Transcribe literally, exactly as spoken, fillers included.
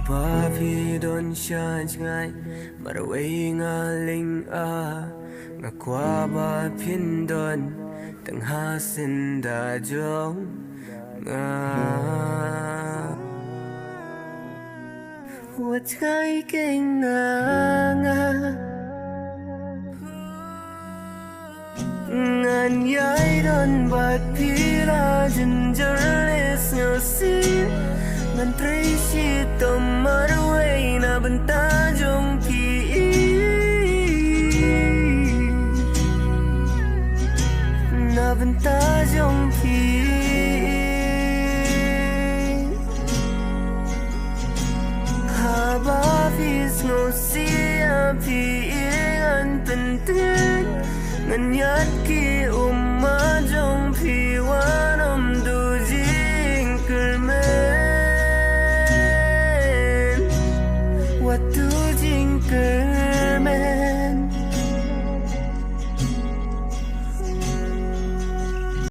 Ba phi don sha jngai marwei nga ling a, nga kwah ba phin don tang ha syndah jong nga. Wat jngai keiñ nga, nga ngan ïai don bad phi la jynjar, leh sngewsih. Ngan trei shitom marwei na bynta jong phi, na bynta jong phi. Haba phi sngewsih ïa phi, ngan pyntip, ngan ïaid ki